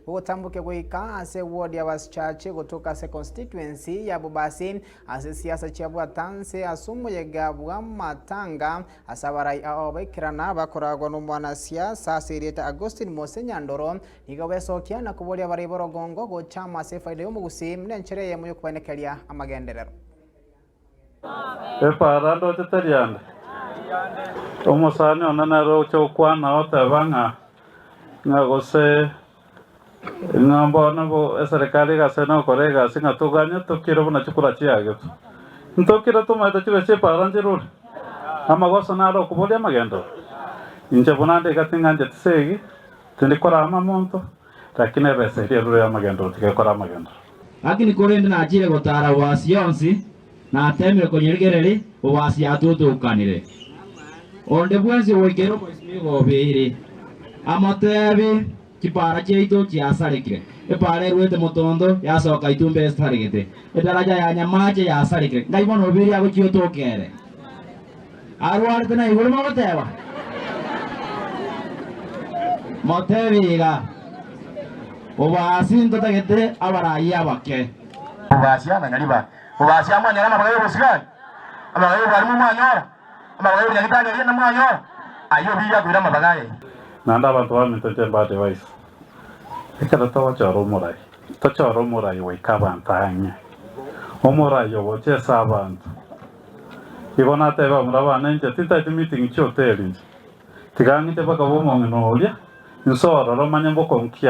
Gogotambokia goika ase eward ya Basichache gotoka ase constituency ya Bobasi ase siasa chiabwata nse ase omoyega bw'amatanga ase abarai ao baikerana bakoragwa nomwanasiasa ase erieta Augustine Mose Nyandoro nigo besokia na koboria abarai b'orogongo gocha amo ase efaida y'omogusii nenchera eyemo yokobaenekeria amagenderero. Epaara ndoche teri ande. Omosani one nere ogocha gokwana oteba ng'a ng'a gose ng'a mbono bo eserekari egase nokora egasi ng'a toganye tokire buna chikura chiagetwe. Ntokire tomaete chibe chi'epaara nchirure? Amagoso naro okoboria amagenderero. Inche buna nde iga ting'ancheti segi, tindi korama monto, Lakini ebesa eria erure y'amagenderero tigekora amagenderero. Lakini korende nachire gotaara Boasi yonsi, nateemire konyerigereria, Boasi yatutukanire. Onde bwensi ogoikera omoismi igo obeire, amotebi, Chipaara chiaito chiasarekire, epaara erwete motondo yasoka itumbe esaregete, edaraja ya nyamache yasarekire. Ngai bono obeire agochia otokere? Arwarete na igoro mogoteba? Motebe iga, Oboasi ntotagete abarai abake. Oboasi abanyari ba Oboasi amwanyora amabaga y'obosigari, amabaga y'obwarimu mwanyora, amabaga y'obonyagitari aria namwanyora, ayio obiire akoira amabaga aye. Naende abanto baminto inche mba-advise, ekero togochora omorai, tochore omorai goika abanto ang'e, omorai ogocha ase abanto. Igo natebe abamura bane inche tintageti meeting chi'hoteli inche, tiga ng'iche mpaka bw'omong'ina oria, inse ororo manye mbokong'u ki.